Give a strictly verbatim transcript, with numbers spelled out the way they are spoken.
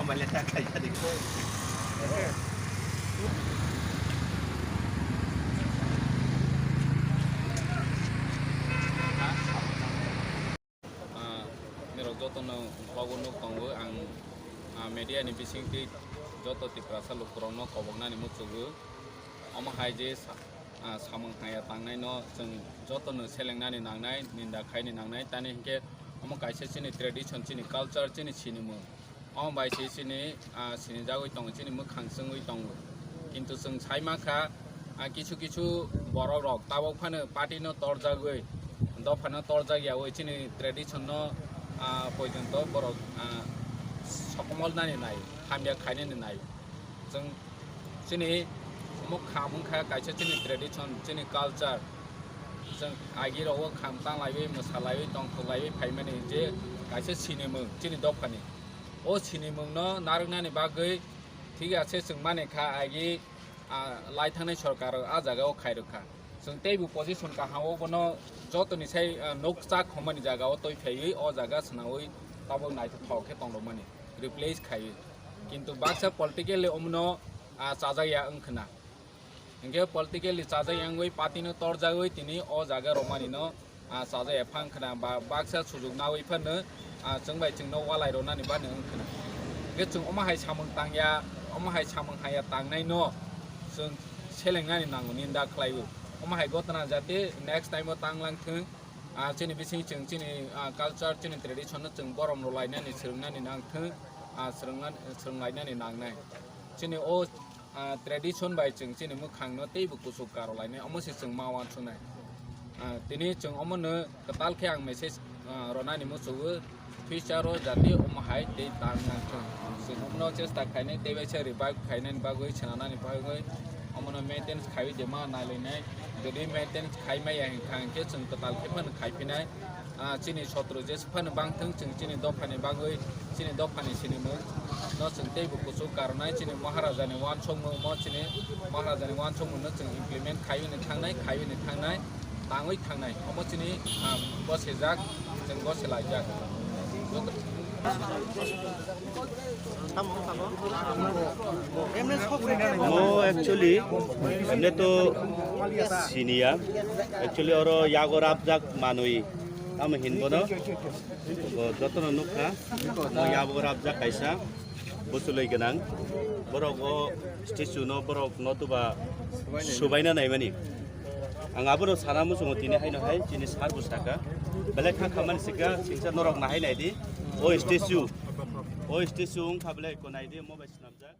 Ah, norok jotono ukhlogo nuk tongo ang, ah, media ni bisingtwi joto Tiprasa lukurokno koboknani muchugo. Omo hai je sa-, ah, samung haya tangnaino chwng jotono selengnani nangnai, ninda khaini nangnai, tani hinkhe omo kaisa chini tradition, chini culture, chini sinimung. Omo bai se chini, ah, sinijagwi tongo, chini mwkhang chwngwi tongo. Kintu chwng sai mankha, ah, kisu kisu borok rok tabok phano party no torjagwi, dopha no torjak yawi chini tradition no, ah, poijonto borok, ah, sokomol nani nai, hamya khainani nai. Chwng chini omo kham wngkha kaisa chini tradition, chini culture. Chwng agi rogo kham tanglaiwi, mwsalaiwi, tongthoklaiwi phaimani je kaisa sinimung chini dophani. O sinimungno narwknani bagwi thik ase chwng mani kha agi, ah, lai thangnai sorkar a jaga o khairokha. Chwng teibo position kaham o bono jotoni sai, ah, nukjak hwnmani jaga o twi phaiwi o jaga swnawi tabuk naithothok khe tongdokmani replace khaiwi. Kintu baksa politically omono, ah, chajakya wngkhwna. Hinkhe politically chajak yangwi party no torjagwi tini o jaga romani no, ah, chajak ya phang khna ba baksa sujuk nawi phano, ah, chwng bai chwngno walai ronani bani wng khna. Hinkhe chwng omo hai samung tangya, omo hai samung haya tangnai no chwng selengnani nango ninda khlaiwi. Omo hai gotna jate next time o tang lang thung, ah, chini bising chwng chini, ah, culture, chini tradition no chwng borom rw lainani, swrwngnani nang thung, ah, swrwngna-, swrwng lainani nangnai. Chini o ah, tradition bai chwng chini mwkhangno teibo kuchuk karwlainai, omo se chwng ma uansuknai. Ah, tini chwng omono kwtal khe ang message, ah, ronani muchungo, future o jati omo hai tei tang nangthung. Chwng omono chesta khainai, tei bai se revive khainani bagwi, swnamnani bagwi, omono maintenance khaiwi de ma nailainai. Jodi maintenance khai maya hinkha hinkhe chwng kwtal khe phano khaiphinai. Ah, chini sotro jesa phano bangthung, chwng chini dophani bagwi, chini dophani sinimung no chwng teibo kuchuk karwnai, chini Maharajani uansukmung mo, chini Maharajani uansukmung no chwng implement khaiwi ni thangnai, khaiwi ni thangnai, tangwi thangnai. Omo chini, ah, bosejak, chwng boselaijak. Mo actually, emne to siniya. Actually, oro yago rapjak manwi. Tamo hinbono. Bo jotono nukha. Mo yago rapjak kaisa. Busulwi gwnang. Borok o statue no borok no tuba subaina naimani. Ang abono sana muchungo tini haino hai chini sar bwsaka. Belai kha khamani sika singsa norok nahai naidi. O statue. O statue wngkha belai ko naidi mo bai swnamjak.